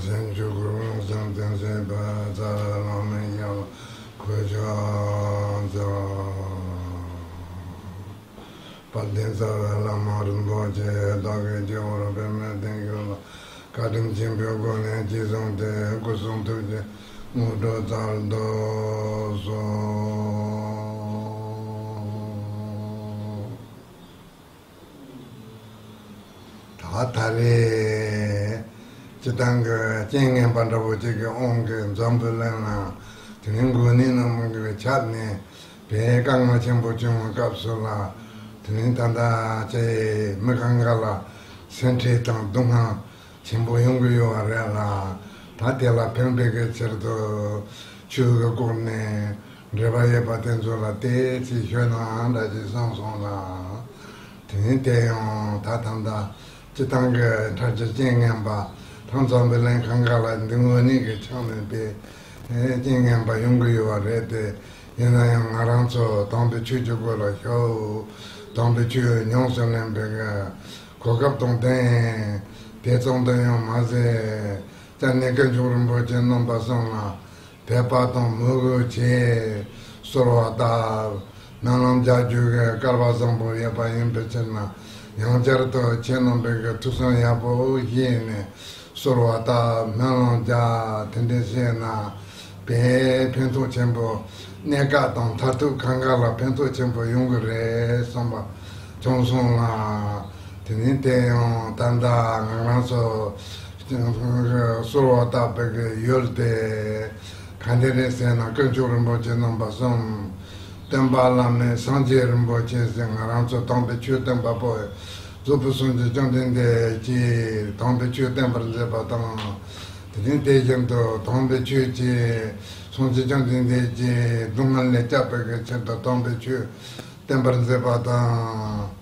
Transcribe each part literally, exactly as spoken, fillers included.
སེམས་ཆོས་སྐུ་རང་བྱུང་བསྟན་བྱེད་པ། རྩ་བའི་བླ་མའི་ཞབས་ལ་གུས་ཕྱག་འཚལ། དཔལ་ལྡན་རྩ་བའི་བླ་མ་རིན་པོ་ཆེ། བདག་གི་སྤྱི་བོར་པདྨའི་སྟེང་ཤུལ་ལ། བཀའ་དྲིན་ཆེན་པོའི་སྒོ་ནས་རྗེས་བཟུང་སྟེ། སྐུ་གསུང་ཐུགས་ཀྱི་དངོས་གྲུབ་སྩལ་དུ་གསོལ། ད་ད་རེས་སྤྱིར་བཏང་གི་རྐྱེན་ངན་པ་འདྲ་བོ་ཅིག་གི་དབང་གིས་འཛམ་བུ་གླིང་ལ་དེ་རིང་དགོན་གནས་རྣམས་ཀྱི་ཆ་ནས་དཔེ་དཀའ་ངལ་ཆེན་པོ་བྱུང་བའི་སྐབས་སུ་ལ། དེ་རིང་ད་ལྟ་ཅིག་མི་གང་ག་ལ་སེམས་ཁྲལ་དང་སྡུག་བསྔལ་ཆེན་པོ་ཡོང་གི་ཡོད་པ་རེད་ལ། ད་དེ་ལ་ཕན་པའི་གི་ཕྱིར་དུ་ཆོས་ཀྱི་སྒོ་ནས་འབྲེལ་བ་ཡོད་པ་དེ་ཚོ་ལ་དེ་ཅིག་ཤོད་ན་འདྲ་ཅིག་བསམ་སོང་ལ། དེ་ནས་དེ་ཡང་ད་ད་ལྟ་སྤྱིར་བཏང་གི་ཕྲ་རྒྱས་རྐྱེན་ངན་པ་དང་འཛམ་བུ་གླིང་གང་ག་ལ་འདི་དངོས་གནས་ཀྱི་ཆ་ནས་དཔེ་རྐྱེན་ངན་པ་ཡོང་གི་ཡོད་པ་རེད་དེ། ཡིན་ན་ཡང་ང་རང་ཚོ་དམ་པའི་ཆོས་ཀྱི་སྒོ་ལ་ཞུགས། དམ་པའི་ཆོས་ཉམས་སུ་ལེན་པའི་གོ་སྐབས་དང་ལྡན། དེ་ཙམ་དུ་ཡང་མ་ཟད། སྐྱབས་གནས་དཀོན་མཆོག་རིན་པོ་ཆེ་རྣམ་པ་གསུམ་ལ་དད་པ་དང་མོས་གུས་ཆེ། གསོལ་བ་བཏབ། སྨོན་ལམ་རྒྱག་རྒྱུ་གི་སྐལ་བ་བཟང་པོ་ཡོད་པ་ཡིན་པའི་ཕྱིར་ན། ཡང་བསྐྱར་དུ་ཁྱེད་རྣམ་པའི་གི་ཐུགས་བསམ་ཡག་པོ་བཞེས་ནས། གསོལ་བ་བཏབ། སྨོན་ལམ་རྒྱག། དེ་འདྲ་བྱས་ན་དཔེ་ཕན་ཐོགས་ཆེན་པོ། གནས་སྐབས་དང་མཐར་ཐུག་གང་ག་ལ་ཕན་ཐོགས་ཆེན་པོ་ཡོང་གི་རེད་བསམ་པ་བྱུང་སོང་ལ། དེ་ནས་དེ་ཡང་ད་ལྟ་ང་རང་ཚོ་གསོལ་བ་བཏབ་པའི་གི་ཡུལ་དེ་ག་འདྲ་རེད་ཟེར་ན། དཀོན་མཆོག་རིན་པོ་ཆེ་རྣམ་པ་གསུམ། སྟོན་པ་བླ་མེད་སངས་རྒྱས་རིན་པོ་ཆེ་ཟེར། ང་རང་ཚོ་དམ་པའི་ཆོས་སྟོན་པ་པོ་རྫོགས་པའི་སངས་རྒྱས་བཅོམ་ལྡན་འདས་ཀྱིས་དམ་པའི་ཆོས་བསྟན་པར་མཛད་པ་དང་། དེ་ནས་དེ་བཞིན་དུ་དམ་པའི་ཆོས་ཀྱིས་སངས་རྒྱས་བཅོམ་ལྡན་འདས་ཀྱི་སྡུག་བསྔལ་ལས་སྐྱབས་པའི་གི་ཕྱིར་དུ་དམ་པའི་ཆོས་བསྟན་པར་མཛད་པ་དང་།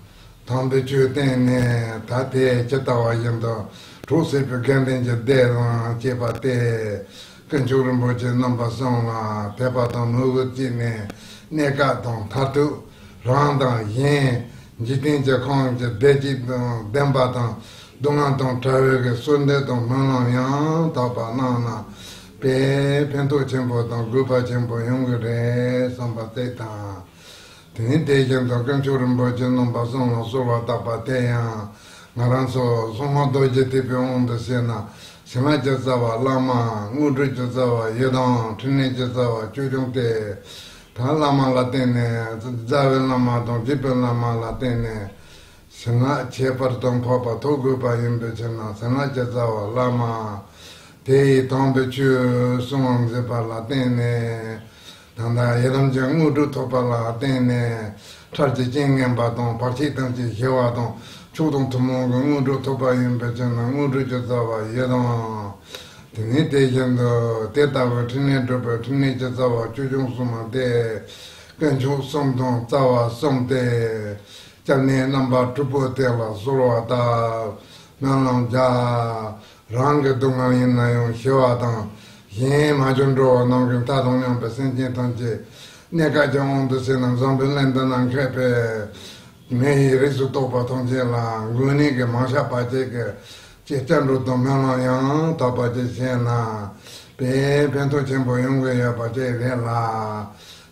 དམ་པའི་ཆོས་བསྟན་ནས་ད་དེ་ཇི་ལྟ་བ་བཞིན་དུ་གྲོགས་བྱེད་པའི་དགེ་འདུན་གྱི་སྡེ་དང་བཅས་པ་སྟེ། དཀོན་མཆོག་རིན་པོ་ཆེ་རྣམ་པ་གསུམ་ལ་དད་པ་དང་མོས་གུས་བསྐྱེད་ནས། གནས་སྐབས་དང་མཐར་ཐུག་རང་དང་གཞན། འཇིག་རྟེན་གྱི་ཁམས་ཀྱི་བདེ་སྐྱིད་དང་ལྡན་པ་དང་། སྡུག་བསྔལ་དང་བྲལ་བའི་གི་གསོལ་འདེབས་དང་སྨོན་ལམ་ཡང་དག་པ་གནང་ན། དཔེ་ཕན་ཐོགས་ཆེན་པོ་དང་དགོས་པ་ཆེན་པོ་ཡོང་གི་རེད་བསམ་པ་དེ་དང་། དེ་ནས་དེ་བཞིན་དུ་དཀོན་མཆོག་རིན་པོ་ཆེ་རྣམ་པ་གསུམ་ལ་གསོལ་བ་བཏབ་པ་དེ་ཡང་། ང་རང་ཚོ་གསང་སྔགས་རྡོ་རྗེ་ཐེག་པའི་དབང་དུ་བྱས་ན། བྱིན་རླབས་ཀྱི་རྩ་བ་བླ་མ། དངོས་གྲུབ་ཀྱི་རྩ་བ་ཡི་དམ། ཕྲིན་ལས་ཀྱི་རྩ་བ་ཆོས་སྐྱོང་སྟེ། ད་བླ་མ་ལ་བརྟེན་ནས། རྩ་བའི་བླ་མ་དང་རྒྱས་པའི་བླ་མ་ལ་བརྟེན་ནས། བྱིན་རླབས་ཁྱད་པར་དུ་འཕགས་པ་ཐོབ་དགོས་པ་ཡིན་པའི་ཕྱིར་ན། བྱིན་རླབས་ཀྱི་རྩ་བ་བླ་མ། དེ་ཡི་དམ་པའི་ཆོས་གསུང་བར་མཛད་པ་ལ་བརྟེན་ནས། ད་ལྟ་ཡི་དམ་གྱི་དངོས་གྲུབ་ཐོབ་པ་ལ་བརྟེན་ནས། ཕྲལ་གྱི་རྐྱེན་ངན་པ་དང་བར་ཆད་ཐམས་ཅད་ཞི་བ་དང་། མཆོག་དང་ཐུན་མོང་གི་དངོས་གྲུབ་ཐོབ་པ་ཡིན་པའི་ཕྱིར་ན། དངོས་གྲུབ་ཀྱི་རྩ་བ་ཡི་དམ། དེ་ནས་དེ་བཞིན་དུ་དེ་ལྟ་བུའི་ཕྲིན་ལས་སྒྲུབ་པའི་ཕྲིན་ལས་ཀྱི་རྩ་བ་ཆོས་སྐྱོང་སྲུང་མ་སྟེ། དཀོན་མཆོག་གསུམ་དང་རྩ་བ་གསུམ་སྟེ། སྐྱབས་གནས་རྣམ་པ་དྲུག་པོ་དེ་ལ་གསོལ་བ་བཏབ། སྨོན་ལམ་རྒྱག། རང་གི་སྡུག་བསྔལ་ཡིན་ན་ཡང་ཞི་བ་དང་། གཞན་མ་གྱུར་འགྲོ་བ་རྣམས་ཀྱི་མཐའ་དང་མཉམ་པའི་སེམས་ཅན་ཐམས་ཅད། གནས་སྐབས་ཀྱི་དབང་དུ་བྱས་ན་འཛམ་བུའི་གླིང་འདི་ན་མཁས་པའི་མི་ཡི་རིགས་སུ་གཏོགས་པ་ཐམས་ཅད་ལ་དངོས་གནས་ཀྱི་མ་ཆགས་པ་ཅིག་གི་ཅེས་སྐྱབས་འགྲོ་དང་སྨོན་ལམ་ཡང་དག་པ་ཅིག་བྱས་ན། དཔེ་ཕན་ཐོགས་ཆེན་པོ་ཡོང་གི་ཡོད་པ་ཅིག་རེད་ལ།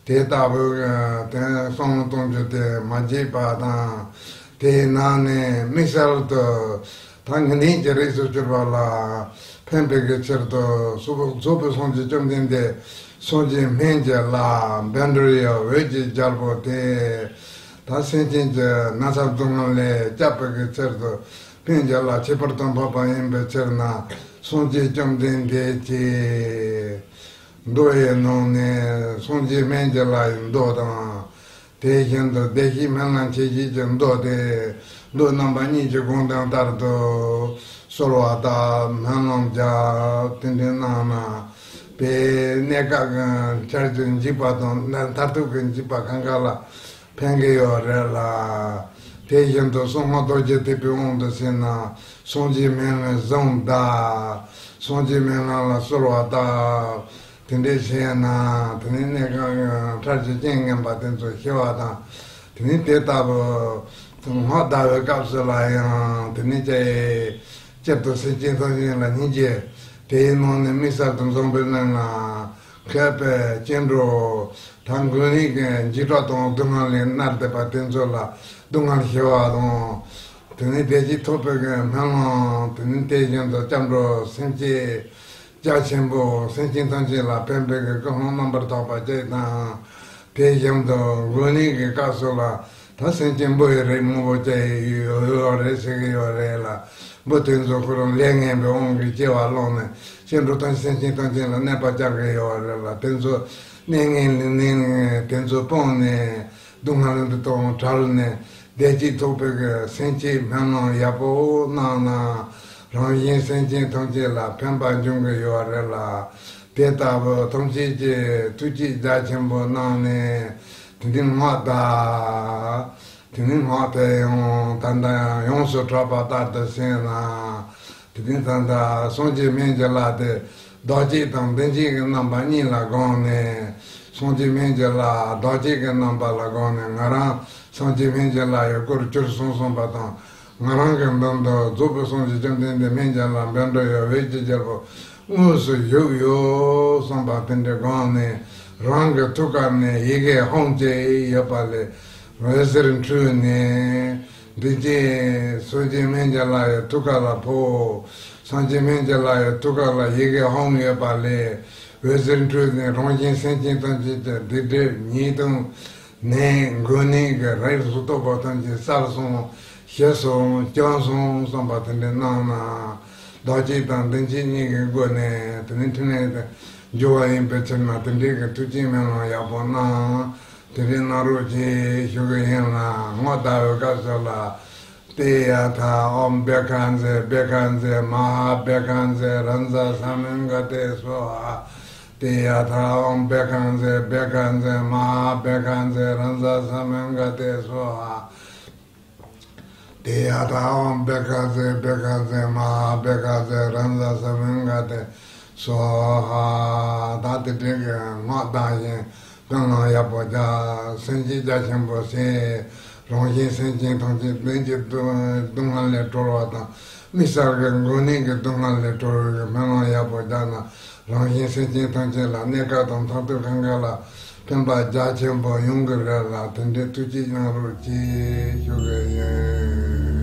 དེ་ལྟ་བུའི་དེ་བསམ་བློ་གཏོང་རྒྱུ་དེ་མ་བརྗེད་པ་དང་། དེའི་ནང་ནས་དམིགས་བསལ་དུ་ད་དངོས་གནས་ཀྱི་རིགས་སུ་གྱུར་པ་ལ་ཕན་པའི་གི་ཕྱིར་དུ། གཙོ་བོ་རྫོགས་པའི་སངས་རྒྱས་བཅོམ་ལྡན་འདས་སངས་རྒྱས་སྨན་གྱི་བླ་བཻ་ཌཱུརྱ་འོད་ཀྱི་རྒྱལ་པོ་དེ། ད་སེམས་ཅན་གྱི་ན་ཚ་སྡུག་བསྔལ་ལས་སྐྱབས་པའི་གི་ཕྱིར་དུ། སྨན་གྱི་བླ་ཁྱད་པར་དུ་འཕགས་པ་ཡིན་པའི་ཕྱིར་ན། སངས་རྒྱས་བཅོམ་ལྡན་འདས་ཀྱི་མདོ་ཡི་ནང་ནས་སངས་རྒྱས་སྨན་གྱི་བླ་ཡི་མདོ་དང་། དེ་བཞིན་དུ་བདེ་གཤེགས་སྨོན་ལམ་ཆེ་བཞེད་ཀྱི་མདོ་སྟེ། མདོ་རྣམ་པ་གཉིས་ཀྱི་དགོངས་དོན་ལྟར་དུ་གསོལ་བ་བཏབ། སྨོན་ལམ་རྒྱག། དེ་འདྲ་གནང་ན། དཔེ་གནས་སྐབས་ཀྱི་འཇིགས་པ་དང་མཐར་ཐུག་གི་འཇིགས་པ་གང་ག་ལ་ཕན་གྱི་ཡོད་རེད་ལ། དེ་བཞིན་དུ་གསང་སྔགས་རྡོ་རྗེ་ཐེག་པའི་དབང་དུ་བྱས་ན། སངས་རྒྱས་སྨན་བླའི་གཟུངས་བཟླ། སངས་རྒྱས་སྨན་བླ་ལ་གསོལ་བ་བཏབ། དེ་འདྲ་བྱས་ན། དེ་ནས་གནས་སྐབས་ཕྲལ་གྱི་རྐྱེན་ངན་པ་དེ་ཚོ་ཞི་བ་དང་། དེ་ནས་དེ་ལྟ་བུ་སྔགས་བཟླ་བའི་སྐབས་སུ་ལ་ཡང་། དེ་ནས་ཀྱེ་སྤྱིར་དུ་སེམས་ཅན་ཐམས་ཅད་ལ་སྙིང་རྗེ་ དེའི་ནང་ནས་དམིགས་བསལ་དུ་འཛོམས་པའི་གླིང་ལ་མཁས་པའི་སྐྱེ་འགྲོ་དང་མགོན་གླིང་གི་འཇིགས་སྐྲག་དང་སྡུག་བསྔལ་ལས་མནར་བསྡད་པ་དེ་ཚོ་ལ་སྡུག་བསྔལ་ཞི་བ་དང་། དེ་ནས་བདེ་སྐྱིད་ཐོབ་པའི་གི་སྨོན་ལམ། དེ་ནས་དེ་བཞིན་དུ་སྐྱབས་འགྲོ་སེམས་བསྐྱེད་རྒྱ་ཆེན་པོ་སེམས་ཅན་ཐམས་ཅད་ལ་ཕན་པའི་གི་ཀུན་སློང་རྣམ་པར་དག་པ་བཅས་དང་། དེ་བཞིན་དུ་མགོན་གླིང་གི་སྐབས་སུ་ལ་ད་སེམས་ཅན་འབུ་ཡི་རིགས་མང་པོ་སྐྱེ་ཡི་ཡོད་རེད་ཟེར་གི་ཡོད་རེད་ལ། འབུ་དེ་ཚོ་ཁོ་རང་ལས་ངན་པའི་དབང་གིས་སྐྱེ་བ་བླངས་ནས་སྐྱེ་འགྲོ་དང་སེམས་ཅན་ཐམས་ཅད་ལ་གནོད་པ་བསྐྱལ་གི་ཡོད་རེད་ལ། དེ་ཚོ་གནོད་ངན་ལས་ངན་དེ་ཚོ་སྤངས་ནས་སྡུག་བསྔལ་འདི་དང་བྲལ་ནས་བདེ་སྐྱིད་ཐོབ་པའི་གི་སེམས་བསྐྱེད་སྨོན་ལམ་ཡག་པོ་གནང་ན་རང་གཞན་སེམས་ཅན་ཐམས་ཅད་ལ་ཕན་པ་འབྱུང་གི་ཡོད་རེད་ལ། དེ་ལྟ་བུ་ཐམས་ཅད་ཀྱི་ཐུགས་བསྐྱེད་རྒྱ་ཆེན་པོ་གནང་ནས་དེ་ནས་སྔགས་བཟླ། དེ་ནས་སྔགས་དེ་ཡང་ད་ལྟ་ཡང་ཡོངས་སུ་གྲགས་པ་ལྟར་དུ་བྱས་ན། དེ་ནས་ད་ལྟ་སངས་རྒྱས་སྨན་གྱི་བླ་དེ་བདག་བསྐྱེད་དང་མདུན་བསྐྱེད་ཀྱི་རྣམ་པ་གཉིས་ལ་དགོངས་ནས། སངས་རྒྱས་སྨན་གྱི་བླ་བདག་བསྐྱེད་ཀྱི་རྣམ་པ་ལ་དགོངས་ནས་ང་རང་སངས་རྒྱས་སྨན་གྱི་བླ་ཡི་སྐུར་གྱུར་སོང་གསུངས་པ་དང་། ང་རང་གི་མདུན་དུ་རྫོགས་པའི་སངས་རྒྱས་བཅོམ་ལྡན་འདས་སྨན་གྱི་བླ་བཻ་ཌཱུརྱ་འོད་ཀྱི་རྒྱལ་པོ་དངོས་སུ་བཞུགས་ཡོད་གསུངས་པ་དེ་འདྲའི་སྒང་ནས་རང་གི་ཐུགས་ཀ་ནས་ཡི་གེ་ཧཱུྃ་ཅིག་ཡོད་པ་ལས་འོད་ཟེར་འཕྲོས་ནས་འདི་ཅི་སངས་རྒྱས་སྨན་གྱི་བླ་ཡི་ཐུགས་ཀ་ལ་ཕོག། སངས་རྒྱས་སྨན་གྱི་བླ་ཡི་ཐུགས་ཀ་ལ་ཡི་གེ་ཧཱུྃ་ཡོད་པ་ལས་འོད་ཟེར་འཕྲོས་ནས་རང་གཞན་སེམས་ཅན་ཐམས་ཅད་ཀྱི་སྡིག་སྒྲིབ་ཉེས་ལྟུང་ནད་འགོས་ནད་ཀྱི་རིགས་སུ་གཏོགས་པ་ཐམས་ཅད་བསལ་སོང་ཞི་སོང་བྱང་སོང་བསམ་པ་དེ་འདྲ་གནང་ན། བདག་བསྐྱེད་དང་མདུན་བསྐྱེད་གཉིས་ཀྱི་སྒོ་ནས་དེ་ནི་ཕྲིན་ལས་དེ་འབྱུང་བ་ཡིན་པའི་ཕྱིར་ན་དེ་འདྲའི་གི་ཐུགས་བསྐྱེད་སྨོན་ལམ་ཡག་པོ་གནང་། དེ་འདྲའི་གནང་རོགས་གྱིས་ཞུ་གི་ཡིན་ལ། སྔགས་བཟླ་བའི་སྐབས་སུ་ལ། ཏདྱ་ཐཱ། ཨོཾ་བྷཻ་ཥ་ཛྱེ་བྷཻ་ཥ་ཛྱེ་མ་ཧཱ་བྷཻ་ཥ་ཛྱེ་རཱ་ཛ་ས་མུདྒ་ཏེ་སྭཱ་ཧཱ། ཏདྱ་ཐཱ། ཨོཾ་བྷཻ་ཥ་ཛྱེ་བྷཻ་ཥ་ཛྱེ་མ་ཧཱ་བྷཻ་ཥ་ཛྱེ་རཱ་ཛ་ས་མུདྒ་ཏེ་སྭཱ་ཧཱ། ཏདྱ་ཐཱ། ཨོཾ་བྷཻ་ཥ་ཛྱེ་བྷཻ་ཥ་ཛྱེ་མ་ཧཱ་བྷཻ་ཥ་ཛྱེ་རཱ་ཛ་ས་མུདྒ་ཏེ་སྭཱ་ཧཱ། ད་དེ་འདྲའི་གི་སྔགས་བཟླ་བཞིན་སྨོན་ལམ་ཡག་པོ་རྒྱག། སེམས་བསྐྱེད་རྒྱ་ཆེན་པོ་བྱེད། རང་གཞན་སེམས་ཅན་ཐམས་ཅད་ལས་ཀྱི་སྡུག་སྡུག་བསྔལ་ལས་གྲོལ་བ་དང་། དམིགས་བསལ་གྱི་མགོན་གླིང་གི་སྡུག་བསྔལ་ལས་གྲོལ་བའི་སྨོན་ལམ་ཡག་པོ་རྒྱག་ན། རང་གཞན་སེམས་ཅན་ཐམས་ཅད་ལ་གནས་སྐབས་དང་མཐར་ཐུག་གང་ག་ལ་ཕན་པ་རྒྱ་ཆེན་པོ་ཡོང་གི་རེད་ལ། དེ་འདྲའི་ཐུགས་བསྐྱེད་གནང་རོགས་གྱིས་ཞུ་གི་ཡིན།